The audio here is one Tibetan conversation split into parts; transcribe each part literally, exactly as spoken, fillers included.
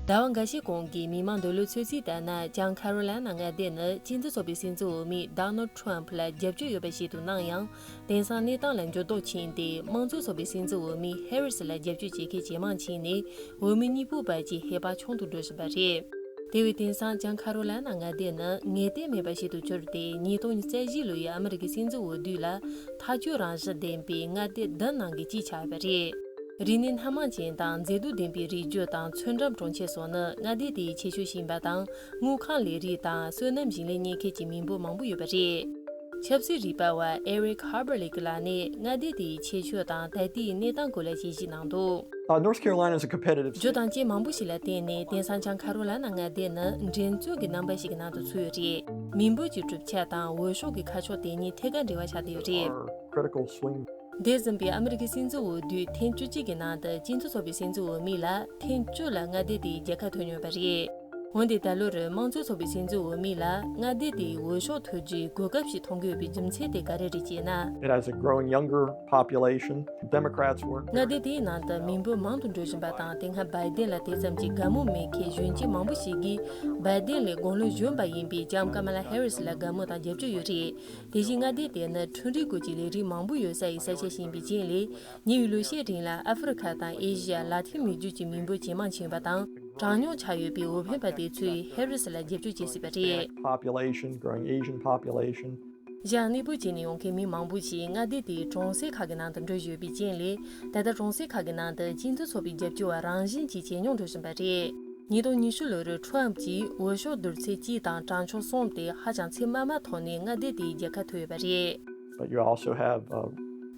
ཟླ་བ་འགའ་ཤས་གོང་གི་མི་མང་འདོད་བློའི་ཚོད་རྩིས་ལྟར་ན། བྱང་ཁ་རོ་ལ་ན་མངའ་སྡེ་ནི་སྤྱི་མཐུན་ཚོགས་པའི་སྲིད་འཛིན་འོས་མི་Donald Trump་ལ་རྒྱབ་སྐྱོར་ཡོད་པ་ཞིག་ཏུ་སྣང་ཡང་། དེང་སང་གནས་སྟངས་ལ་འགྱུར་ལྡོག་ཕྱིན་ཏེ། དམངས་གཙོའི་ཚོགས་པའི་སྲིད་འཛིན་འོས་མི་Harris་ལ་རྒྱབ་སྐྱོར་བྱེད་མཁན་ཇེ་མང་ཕྱིན་ནས། འོས་མི་གཉིས་པོའི་བར་གྱི་ཧེ་བག་ཆུང་དུ་འགྲོ་བཞིན་པ་རེད། དེ་བས་དེང་སང་བྱང་ཁ་རོ་ལ་ན་མངའ་སྡེ་ནི་ངེས་གཏན་མེད་པ་ཞིག་ཏུ་གྱུར་ཏེ། ཉིས་སྟོང་ཉེར་བཞི་ལོའི་ཨ་མི་རི་ཀའི་སྲིད་འཛིན་འོས་བསྡུ་ལ་ཐག་གཅོད་རང་བཞིན་ལྡན་པའི་མངའ་སྡེ་བདུན་ནང་གི་གཅིག་ཆགས་ཡོད་པ་རེད། རིག་གནས་སྣ་མང་ཅན་དང་མཛེས་སྡུག་ལྡན་པའི་རི་རྒྱུད་དང་མཚོ་འགྲམ་གྲོང་ཁྱེར་སོགས་ནི་མངའ་སྡེ་དེའི་ཁྱད་ཆོས་ཤིག་ཡིན་པ་དང་། དངུལ་ཁང་ལས་རིགས་དང་སོ་ནམ་ཞིང་ལས་གཉེར་མཁན་གྱི་མི་འབོར་མང་པོ་ཡོད་པ་རེད། ཆབ་སྲིད་རིག་པ་བ་Eric Harberly་གྱི་ལག་ནས་མངའ་སྡེ་དེའི་ཁྱད་ཆོས་དང་ད་ལྟའི་གནས་སྟངས་སྐོར་ལ་དཔྱད་ཞིབ་གནང་འདུག Uh, North Carolina is a competitive རྒྱུ་state. དང་རྐྱེན་མང་པོ་ཞིག་ལ་བརྟེན་ནས། དེང་སང་བྱང་ཁ་རོ་ལ་ན་མངའ་སྡེ་ནི་འགྲན་རྩོད་ཀྱི་རྣམ་པ་ཞིག་གི་ནང་དུ་ཚུད་ཡོད་རེད། མི་འབོར་གྱི་གྲུབ་ཆ་དང་འོས་ཤོག་གི་ཁ་ཕྱོགས་དེ་གཉིས་ཐད་ཀར་འབྲེལ་བ་ཆགས་བསྡད་ཡོད་རེད། Are critical swing འདས་ཟིན་པའི་ཨ་མི་རི་ཀའི་སྲིད་འཛིན་འོས་བསྡུའི་ཐེངས་བཅུ་གཅིག་གི་ནང་དུ། སྤྱི་མཐུན་ཚོགས་པའི་སྲིད་འཛིན་འོས་མི་ལ་ཐེངས་བཅུ་ལ་མངའ་སྡེ་དེའི་རྒྱལ་ཁ་ཐོབ་མྱོང་བ་རེད། འོན་ཏེ་ད་ལོར་དམངས་གཙོའི་ཚོགས་པའི་སྲིད་འཛིན་འོས་མི་ལ་མངའ་སྡེ་དེའི་འོས་ཤོག་ཐོབ་རྒྱུའི་གོ་སྐབས་ཤིག་མཐོང་གི་ཡོད་པའི་རྒྱུ་མཚན་དེ་ག་རེ་རེད་ཅེ་ན། It has a growing younger population. Democrats weren't མངའ་སྡེ་དེའི་ནང་དུ་མི་འབོར་མང་དུ་འགྲོ་བཞིན་པ་དང་། དེ་སྔ་བའི་ཏིན་ལ་དེ་ཙམ་གྱི་དགའ་མོས་མེད་མཁན་གཞོན་སྐྱེས་མང་པོ་ཞིག་གིས་བའི་ཏིན་ལས་དགུང་ལོ་གཞོན་པ་ཡིན་པའི་ལྕམ་ཀ་མ་ལ་ཧེ་རི་སི་ལ་དགའ་མོས་དང་རྒྱབ་སྐྱོར་ཡོད་རེད། དེ་བཞིན་མངའ་སྡེ་དེ་ནི་འཕྲུལ་རིག་སྐོར་གྱི་ལས་རིགས་མང་པོ་ཡོད་ས་ཡི་ས་ཆ་ཞིག་ཡིན་པའི་རྐྱེན་ལས། ཉེ་བའི་ལོ་ཤས་རིང་ལ་ཨ་ཧྥེ་རི་ཁ་དང་ཨེ་ཤི་ཡ། ལ་ཏིན་མི་རྒྱུད་ཀྱི་མི་འབོར་ཇེ་མང་ཕྱིན་པ་དང་། གྲངས་ཉུང་ཆགས་ཡོད་པའི་འོས་འཕེན་པ་དེ་ཚོས་ཧེ་རི་སི་ལ་རྒྱབ་སྐྱོར་བྱེད་སྲིད་པ་རེད། Population, growing Asian population. གཞན་གནས་སྤོ་བྱས་ནས་ཡོང་མཁན་མི་མང་པོ་ཞིག་མངའ་སྡེ་དེའི་གྲོང་གསེབ་ཁག་གི་ནང་དུ་འགྲོ་བཞིན་ཡོད་པའི་རྐྱེན་ལས། ད་ལྟ་གྲོང་གསེབ་ཁག་གི་ནང་དུ་སྤྱི་མཐུན་ཚོགས་པའི་རྒྱབ་སྐྱོར་བ་རང་བཞིན་གྱིས་ཇེ་ཉུང་འགྲོ་བཞིན་པ་རེད། ཉིས་སྟོང་ཉི་ཤུ་ལོར་ཁྲོམ་གྱིས་འོས་ཤོག་བསྡུར་ཚད་གཅིག་དང་གྲངས་ཆུང་གསུམ་དེ་ཧ་ཅང་ཚད་དམའ་མ་ཐོག་ནས་མངའ་སྡེ་དེའི་རྒྱལ་ཁ་ཐོབ་ཡོད་པ་རེད། But you also have, uh,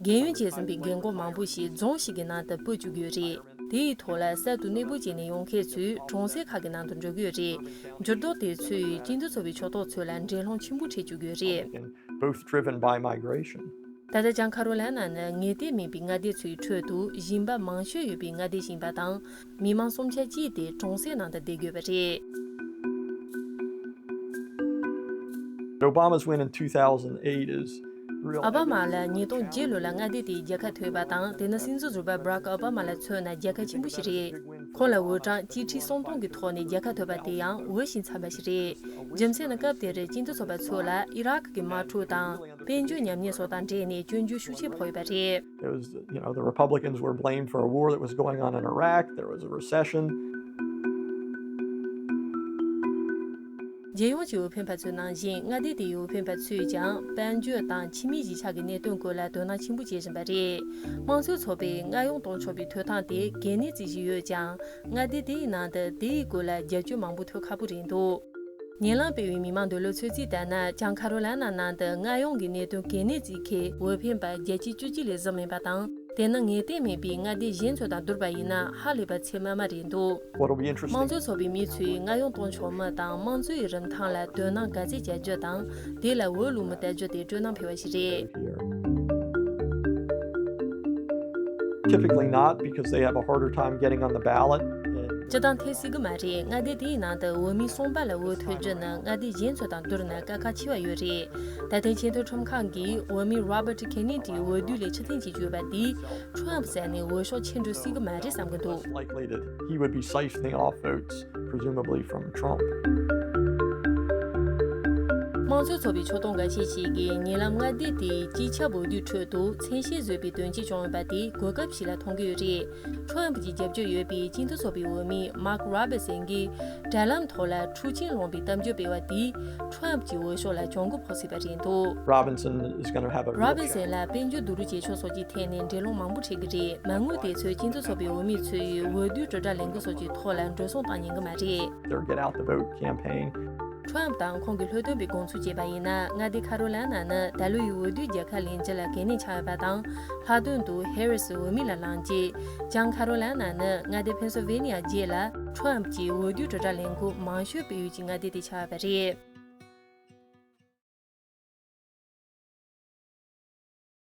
རྒན་ཡོལ་བྱས་ཟིན་པའི་རྒན་འཁོགས་མང་པོ་ཞིག་རྫོང་ཞིག་གི་ནང་དུ་སྤོ་བཅུག་གི་ཡོད་རེད། དེའི་ཐོག་ལ་གསར་དུ་གནས་སྤོ་བྱས་ནས་ཡོང་མཁན་ཚོས་གྲོང་གསེབ་ཁག་གི་ནང་དུ་འགྲོ་གི་ཡོད་རེད། འགྱུར་ལྡོག་དེ་ཚོས་སྤྱི་མཐུན་ཚོགས་པའི་ཕྱོགས་གཏོགས་ཚོ་ལ་འགྲན་སློང་ཆེན་པོ་འཕྲད་བཅུག་གི་ཡོད་རེད། Republican, both driven by migration. ད་ལྟ་བྱང་ཁ་རོ་ལ་ན་ནི་ངེས་གཏན་མིན་པའི་མངའ་སྡེ་ཚོའི་ཁྲོད་དུ་ཞིང་པ་མང་ཤོས་ཡོད་པའི་མངའ་སྡེ་ཞིག་ཡིན་པ་དང་། མི་མང་གསུམ་ཆ་གཅིག་དེ་གྲོང་གསེབ་ནང་དུ་བསྡད་དགོས་པ་རེད། Obama's win in two thousand eight is really ཨོ་བྷ་མ་ལ་ཉིས་སྟོང་བརྒྱད་ལོ་ལ་མངའ་སྡེ་དེའི་རྒྱལ་ཁ་ཐོབ་པ་དང་། དེ་ནི་སྲིད་འཛིན་ཟུར་པ་Barack Obama་ལ་མཚོན་ན་རྒྱལ་ཁ་ཆེན་པོ་ཞིག་རེད། ཁོང་ལ་འོས་གྲངས་གཅིག་ཁྲི་སུམ་སྟོང་གི་ཐོག་ནས་རྒྱལ་ཁ་ཐོབ་པ་དེ་ཡང་འོས་ཤིང་འཚམས་པ་ཞིག་རེད། རྒྱུ་མཚན་ནི་སྐབས་དེར་སྤྱི་མཐུན་ཚོགས་པ་ཚོ་ལ་ཨི་རག་གི་དམག་འཁྲུག་དང་། དཔལ་འབྱོར་ཉམས་ཉེས་སོགས་དང་འབྲེལ་ནས་སྐྱོན་བརྗོད་ཤུགས་ཆེ་ཕོག་ཡོད་པ་རེད། There was, you know, the Republicans were blamed for a war that was going on in Iraq. There was a recession. རྒྱལ་ཡོངས་ཀྱི་འོས་འཕེན་པ་ཚོའི་ནང་བཞིན་མངའ་སྡེ་དེའི་འོས་འཕེན་པ་ཚོས་ཀྱང་དཔལ་འབྱོར་དང་ཕྱི་མིའི་གཞིས་ཆགས་ཀྱི་གནད་དོན་སྐོར་ལ་དོ་སྣང་ཆེན་པོ་བྱེད་བཞིན་པ་རེད། དམངས་གཙོའི་ཚོགས་པས་མངའ་ཡོང་གཏོང་ཆོག་པའི་ཐོབ་ཐང་དེ་གལ་གནད་ཅིག་བཞེས་ཡོད་ཀྱང་། མངའ་སྡེ་དེའི་ནང་དུ་དེའི་སྐོར་ལ་རྒྱབ་སྐྱོར་མང་པོ་ཐོབ་ཁག་པོ་རེད་འདུག་ཉེ་ལམ་སྤེལ་བའི་མི་མང་འདོད་བློའི་ཚོད་རྩིས་ལྟར་ན། བྱང་ཁ་རོ་ལ་ན་ནང་དུ་མངའ་ཡོང་གི་གནད་དོན་གལ་གནད་ཅིག་ཁེལ་འོས་འཕེན་པ་བརྒྱ་ཆ་བཅུ་གཅིག་ལས་བཟང་མིན་པ་དང་། དེ་ནི་ངེས་གཏན་མེད་པའི་མངའ་སྡེ་གཞན་ཚོ་དང་བསྡུར་བ་ཡིན་ན་ཧ་ལས་པ་ཚད་དམའ་མ་རེད་འདུག What'll be interesting དམངས་གཙོའི་ཚོགས་པའི་མི་ཚོས་མངའ་ཡོང་གཏོང་ཆོག་མིན་དང་། དམངས་གཙོའི་རིན་ཐང་ལ་དོ་སྣང་ག་ཚད་བྱ་རྒྱུ་དང་། དེ་ལ་འོས་བླུག་མིན་ལྟ་རྒྱུ་དེ་སྤྲོ་སྣང་འཕེལ་བ་ཞིག་རེད། Here. Typically not, because they have a harder time getting on the ballot. སྤྱིར་བཏང་ཐེ་སྲིད་ཀྱི་མ་རེད། མངའ་སྡེ་དེའི་ནང་དུ་འོས་མི་གསུམ་པ་ལ་འོས་ཐོབ་རྒྱུ་ནི་མངའ་སྡེ་གཞན་ཚོ་དང་བསྡུར་ན་དཀའ་ཁག་ཆེ་བ་ཡོད་རེད། ད་ཐེངས་ཆེས་མཐོའི་ཁྲིམས་ཁང་གིས་འོས་མི་Robert Kennedy་འོས་བསྡུ་ལས་ཕྱིར་འཐེན་བྱེད་རྒྱུ་ཡོད་པ་འདིས་Trump་ཟེར་ནས་འོས་ཤོག་ཕྱིར་འགྲོ་སྲིད་ཀྱི་མ་རེད་བསམ་གྱི་འདུག Likely that he would be siphoning off votes, presumably from Trump. དམངས་གཙོའི་ཚོགས་པའི་ཕྱོགས་གཏོགས་འགའ་ཤས་ཤིག་གིས་ཉེ་ལམ་མངའ་སྡེ་དེའི་སྤྱི་ཁྱབ་འོས་བསྡུའི་ཁྲོད་དུ་མཚན་ཤས་བཟོས་པའི་དོན་རྐྱེན་བྱུང་ཡོད་པ་དེ་གོ་སྐབས་ཤིག་ལ་མཐོང་གི་ཡོད་རེད། Trump་གྱི་རྒྱབ་སྐྱོར་ཡོད་པའི་སྤྱི་མཐུན་ཚོགས་པའི་འོས་མི་Mark Robinson་གྱིས་དྲ་ལམ་ཐོག་ལ་འཁྲུག་ཆེན་སློང་པའི་གཏམ་བརྗོད་སྤེལ་བ་དེས་Trump་གྱི་འོས་ཤོག་ལ་གྱོང་གུན་ཕོག་སྲིད་པ་རེད་འདུག Robinson is gonna have a real Robinson་ལ་དཔལ་འབྱོར་བསྡུ་རུབ་བྱེད་ཕྱོགས་སོགས་ཀྱི་ཐད་ནས་འགྲན་སློང་མང་པོ་འཕྲད་ཀྱི་རེད། མ་དངུལ་དེ་ཚོས་སྤྱི་མཐུན་ཚོགས་པའི་འོས་མི་ཚོས་འོས་བསྡུའི་དྲིལ་བསྒྲགས་ལས་འགུལ་སོགས་ཀྱི་ཐོག་ལ་འགྲོ་སོང་བཏང་ཉན་གྱི་མ་རེད། Their get out the vote campaign. Trump་དང་ཁོང་གི་ལྷོད་ལྡན་པའི་དགོངས་ཚུལ་བྱས་པ་ཡིན་ན། མངའ་སྡེ་ཁ་རོ་ལ་ན་ནི་ད་ལོ་ཡི་འོས་བསྡུའི་རྒྱལ་ཁ་ལེན་རྒྱུ་ལ་གལ་གནད་ཆགས་ཡོད་པ་དང་། ལྷག་དོན་དུ་Harris་འོས་མི་ལ་ལངས་རྗེས། བྱང་ཁ་རོ་ལ་ན་ནི་མངའ་སྡེ་Pennsylvania་རྗེས་ལ་Trump་གྱི་འོས་བསྡུའི་དྲིལ་བསྒྲགས་ལས་འགུལ་མང་ཤོས་སྤེལ་ཡུལ་གྱི་མངའ་སྡེ་དེ་ཆགས་ཡོད་པ་རེད།